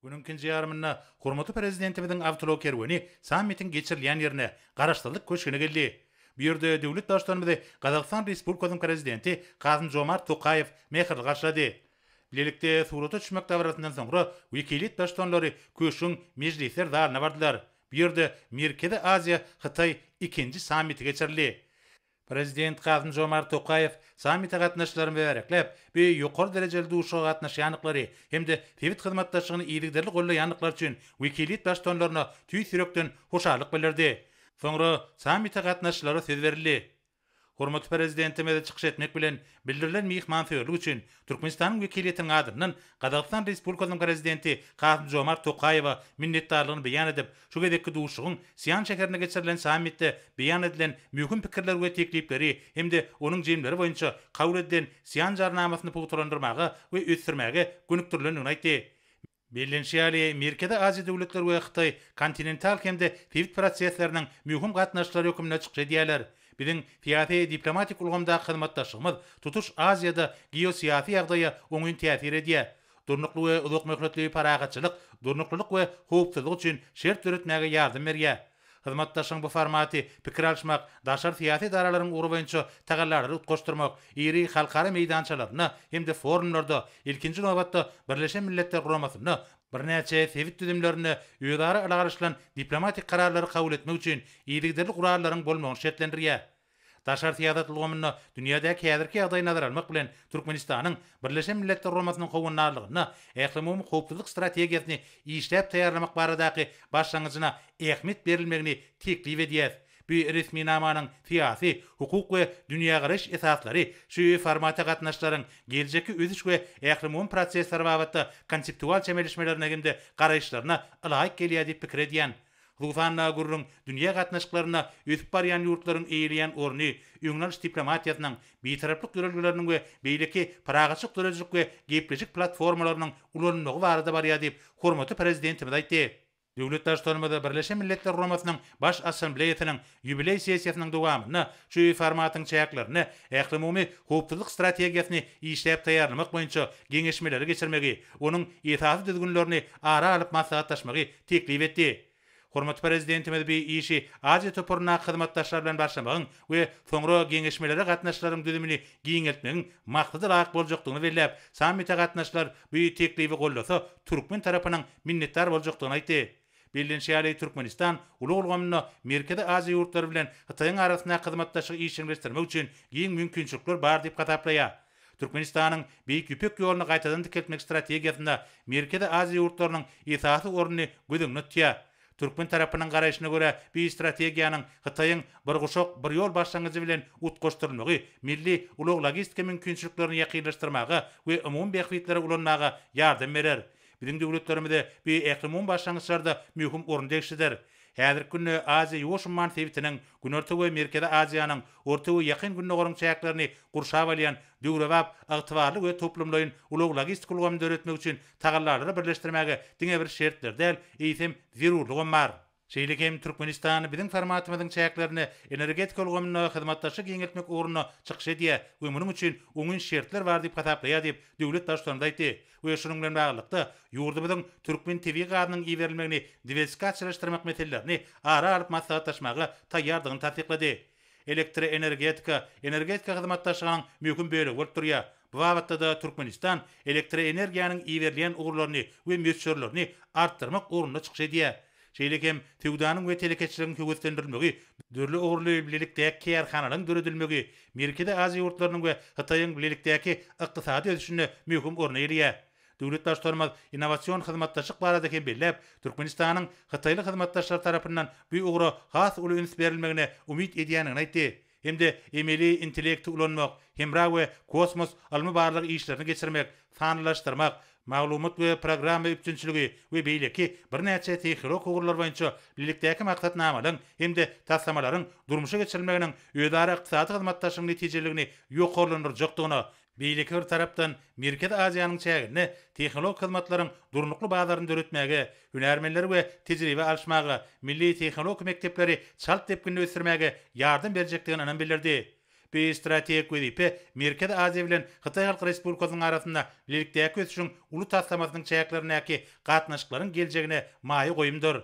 Günüň ikinji ýarymynda hormatly Prezidentimiziň awtoulag kerweni sammitiň geçirilýän ýerine, Garaşsyzlyk köşgüne geldi. Bu ýerde döwlet Baştutanymyzy Gazagystan Respublikasynyň Prezidenti Kasym-Žomart Tokaýew mähirli garşylady. Bilelikde surata düşmek dabarasyndan soňra wekiliýet baştutanlary köşgüň mejlisler zalyna bardylar. Bu ýerde Merkezi Aziýa, Hytaý ikinji sammiti geçirildi. Prezident Kasym-Žomart Tokaýew sammite gatnaşyjylary mübärekläp, bu ýokary derejeli duşuşyga gatnaşýandyklary hem-de sebit hyzmatdaşlygyny yzygiderli goldaýandyklary üçin wekiliýet baştutanlaryna tüýs ýürekden hoşallyk bildirdi. Soňra sammite gatnaşyjylara söz berildi. Hormatly Prezidentimiz çykyş etmek bilen, bildirilen myhmansöýerlik üçin Türkmenistanyň wekiliýetiniň adyndan Gazagystan Respublikasynyň Prezidenti Kasym-Žomart Tokaýewe minnetdarlygyny beýan edip, şu gezekki duşuşygyň Sian şäherinde geçirilen sammitde beýan edilen möhüm pikirler we teklipleri hem-de onuň jemleri boýunça kabul edilen Sian Jarnamasyny pugtalandyrmaga we ösdürmäge gönükdirilendigini aýtdy. Bellenişi ýaly, Merkezi Aziýa döwletleri we Hytaý kontinental hem-de sebit prosesleriniň möhüm gatnaşyjylary hökmünde çykyş edýärler. Biziň syýasy-diplomatik ulgamdaky hyzmatdaşlygymyz tutuş Aziýada geosyýasy ýagdaýa oňyn täsir edýär. Durnukly we uzakmöhletli parahatçylyk, durnuklylyk we howpsuzlyk üçin şert döretmäge ýardam berýär. Hyzmatdaşlygyň bu formaty pikir alyşmak, daşary syýasy edaralaryň ugry boýunça tagallalary utgaşdyrmak, iri halkara meýdançalarynda hem-de forumlarda, ilkinji nobatda, Birleşen Milletler Guramasynda, birnäçe sebit düzümlerinde özara ylalaşylan diplomatik kararlary kabul etmek üçin yzygiderli gurallaryň bolmagyny şertlendirýär. Daşary syýasat ulgamynda dünýädäki häzirki ýagdaýy nazara almak bilen, Türkmenistanyň Birleşen Milletler Guramasynyň howandarlygynda ählumumy howpsuzlyk strategiýasyny işläp taýýarlamak baradaky başlangyjyna ähmiýet berilmegini teklip edýäris. Bu resminamanyň syýasy, hukuk we dünýägaraýyş esaslary şu formata gatnaşyjylaryň geljekki ösüş we ählumumy prosesler babatda konseptual çemeleşmelerine hem-de garaýyşlaryna ylaýyk gelýär diýip pikir edýän. Hususan-da, gürrüň dünýä gatnaşyklarynda ösüp barýan ýurtlaryň eýeleýän orny, öňüni alyş diplomatiýasynyň, bitaraplyk ýörelgeleriniň we beýleki parahatçylyk döredijilik we gepleşik platformalarynyň ulanylmagy barada barýar diýip, hormatly Prezidentimiz aýtdy. Döwlet Baştutanymyz Birleşen Milletler Guramasynyň Baş Assambleýasynyň ýubileý sessiýasynyň dowamynda şu formatyň çäklerinde ählumumy howpsuzlyk strategiýasyny işläp taýýarlamak boýunça geňeşmeleri geçirmegi, onuň esasy düzgünlerini ara alyp maslahatlaşmagy teklip etdi. Hormatly Prezidentimiz bu işi Aziýa toparyndaky hyzmatdaşlar bilen başlamagyň we soňra geňeşmelere gatnaşyjylaryň düzümini giňeltmegiň maksada laýyk boljakdygyny belläp, sammite gatnaşyjylar bu teklibi goldasa, türkmen tarapynyň minnetdar boljakdygyny aýtdy. Bellenişi ýaly, Türkmenistan ulag ulgamynda Merkezi Aziýa ýurtlary bilen Hytaýyň arasyndaky hyzmatdaşlygy işjeňleşdirmek üçin giň mümkinçilikler bar diýip hasaplaýar. Türkmenistanyň Beýik Ýüpek ýoluny gaýtadan dikeltmek strategiýasynda Merkezi Aziýa ýurtlarynyň esasy ornuny göz öňünde tutýar. Türkmen tarapynyň garaýşyna görä, bu strategiýanyň Hytaýyň Bir guşak, bir ýol başlangyjy bilen utgaşdyrylmagy milli ulag-logistika mümkinçiliklerini ýakynlaşdyrmaga we umumy bähbitlere ulanmaga ýardam berer. Biziň döwletlerimize bu ählumumy başlangyçlarda möhüm orun degişlidir. Häzirki günde Aziýa-Ýuwaş umman sebitiniň, Günorta we Merkezi Aziýanyň, Orta we Ýakyn Gündogaryň çäklerini gurşap alýan döwrebap, ygtybarly we toplumlaýyn ulag-logistika ulgamyny döretmek üçin tagallalary birleşdirmäge diňe bir şertler däl, eýsem, zerurlygam bar. Şeýle hem Türkmenistan biziň formatymyzyň çäklerinde energetika ulgamynda hyzmatdaşlygy giňeltmek ugrunda çykyş edýär we munuň üçin oňyn şertler bar diýip hasaplaýar diýip, döwlet Baştutanymyz aýtdy we şunuň bilen baglylykda, ýurdumyzyň türkmen tebigy gazynyň iberilmegini diwersifikasiýalaşdyrmak meselelerini ara alyp maslahatlaşmaga taýýardygyny tassyklady. Elektroenergetika energetika hyzmatdaşlygynyň möhüm bölegi bolup durýar. Bu babatda-da Türkmenistan elektroenergiýanyň iberilýän ugurlaryny we möçberlerini artdyrmak ugrunda çykyş edýär. Şeýle hem söwdanyň we telekeçiligiň höweslendirilmegi, dürli ugurly bilelikdäki kärhanalaryň döredilmegi Merkezi Aziýa ýurtlarynyň we Hytaýyň bilelikdäki ykdysady ösüşinde möhüm orun eýeleýär. Döwlet Baştutanymyz innowasion hyzmatdaşlyk barada hem belläp, Türkmenistanyň hytaýly hyzmatdaşlar tarapyndan bu ugra has uly üns berilmegine umyt edýändigini aýtdy hem-de emeli intellekti ulanmak, hemra we kosmos ylmy-barlag işlerini geçirmek, sanlylaşdyrmak, maglumat we programma üpjünçiligi we beýleki birnäçe tehnologik ugurlar boýunça bilelikdäki maksatnamalaryň hem-de taslamalaryň durmuşa geçirilmeginiň özara ykdysady hyzmatdaşlygyň netijeliligini ýokarlandyrjakdygyna, beýleki bir tarapdan, Merkezi Aziýanyň çäginde tehnologik hyzmatlaryň durnukly bazaryny döretmäge, hünärmenleri we tejribe alyşmaga, milli tehnologik mekdepleri çalt depginde ösdürmäge ýardam berjekdigine ynam bildirdi. Bu strategik wezipe Merkezi Aziýa bilen Hytaý Halk Respublikasynyň arasynda bilelikdäki ösüşiň uly taslamasynyň çäklerindäki gatnaşyklaryň geljegine maýa goýumdyr.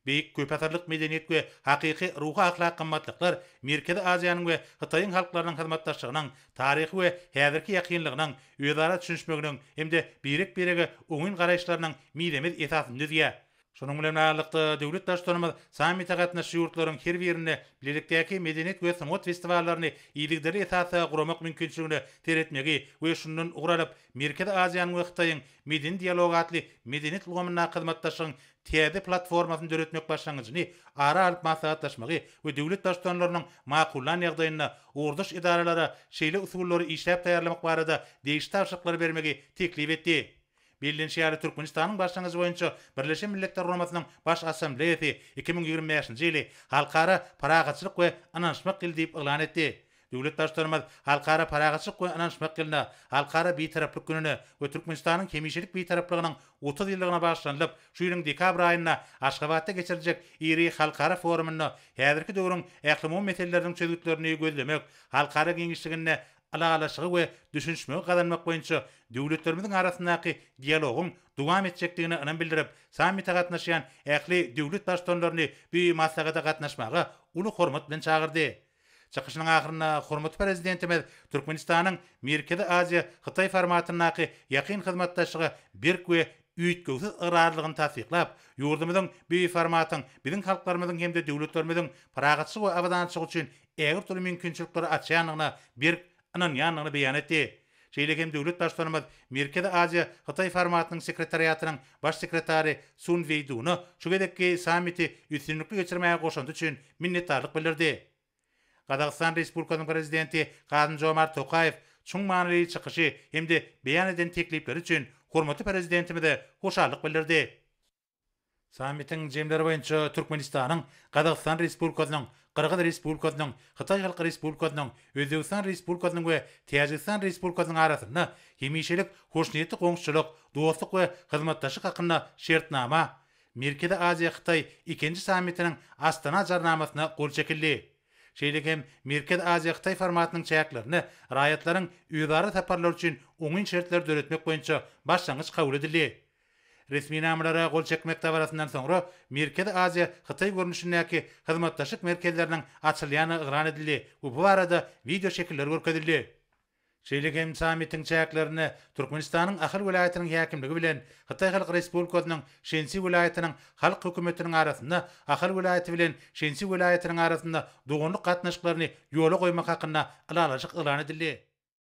Beýik köpasyrlyk medeniýet we hakyky ruhy-ahlak gymmatlyklar Merkezi Aziýanyň we Hytaýyň halklarynyň hyzmatdaşlygynyň taryhy we häzirki ýakynlygynyň, özara düşünişmeginiň hem-de birek-birege oňyn garaýyşlarynyň mizemez esasyny düzýär. Şunuň bilen baglylykda, döwlet Baştutanymyz sammite gatnaşyjy ýurtlaryň her birinde bilelikdäki medeniýet we sungat festiwallaryny yzygiderli esasda guramak mümkinçiligine seretmegi we şundan ugur alyp, Merkezi Aziýanyň we Hytaýyň medeni dialogy atly medeniýet ulgamyndaky hyzmatdaşlygyň täze platformasyny döretmek başlangyjyny ara alyp maslahatlaşmagy we döwlet Baştutanlarynyň makullan ýagdaýynda ugurdaş edaralara şeýle usullary işläp taýýarlamak barada degişli tabşyryklary bermegi teklip etdi. Bellenişi ýaly, Türkmenistanyň başlangyjy boýunça Birleşen Milletler Guramasynyň Baş Assambleýasy 2025-nji ýyly Halkara parahatçylyk we ynanyşmak ýyly diýip yglan etdi. Döwlet Baştutanymyz Halkara parahatçylyk we ynanyşmak ýylyna, Halkara Bitaraplyk gününe we Türkmenistanyň hemişelik Bitaraplygynyň 30 ýyllygyna bagyşlanylyp, şu ýylyň dekabr aýynda Aşgabatda geçiriljek iri halkara forumynda häzirki döwrüň ählumumy meseleleriniň çözgütlerini gözlemek, halkara giňişliginde ylalaşygy we düşünişmegi gazanmak boýunça döwletlerimiziň arasyndaky dialogyň dowam etjekdigine ynam bildirip, sammite gatnaşýan ähli döwlet Baştutanlaryny bu maslahata gatnaşmaga uly hormat bilen çagyrdy. Çykyşynyň ahyrynda hormatly Prezidentimiz Türkmenistanyň Merkezi Aziýa, Hytaý formatyndaky ýakyn hyzmatdaşlyga berk we üýtgewsiz ygrarlylygyny tassyklap, ýurdumyzyň bu formatyň biziň halklarymyzyň hem-de döwletlerimiziň parahatçylyk we abadançylygy üçin ägirt uly mümkinçilikleri açýandygyna berk ynanýandygyny beýan etdi. Şeýle hem döwlet Baştutanymyz Merkezi Aziýa, Hytaý formatynyň sekretariatynyň Baş sekretary Sun Weýduna şu gezekki sammiti üstünlikli geçirmäge goşandy üçin minnetdarlyk bildirdi. Gazagystan Respublikasynyň Prezidenti Kasym-Žomart Tokaýew çuň manyly çykyşy hem-de beýan eden teklipleri üçin hormatly Prezidentimize hoşallyk bildirdi. Sammitiň jemleri boýunça Türkmenistanyň, Gazagystan Respublikasynyň, Gyrgyz Respublikasynyň, Hytaý Halk Respublikasynyň, Özbegistan Respublikasynyň we Täjigistan Respublikasynyň arasynda hemişelik hoşniýetli goňşuçylyk, dostluk we hyzmatdaşlyk hakynda Şertnama, Merkezi Aziýa-Hytaý ikinji sammitiniň Astana Jarnamasyna gol çekildi. Şeýle hem Merkezi Aziýa-Hytaý formatynyň çäklerinde raýatlaryň özara saparlary üçin oňyn şertleri döretmek boýunça başlangyç kabul edildi. Resminamalara gol çekmek dabarasyndan soňra Merkezi Aziýa Hytaý görnüşindäki hyzmatdaşlyk merkezleriniň açylýandygy yglan edildi we bu barada wideo şekiller görkezildi. Şeýle hem sammitiň çäklerinde Türkmenistanyň Ahal welaýatynyň häkimligi bilen Hytaý Halk Respublikasynyň Şensi welaýatynyň Halk hökümetiniň arasynda Ahal welaýaty bilen Şensi welaýatynyň arasynda doganlyk gatnaşyklaryny ýola goýmak hakynda Ylalaşyk yglan edildi.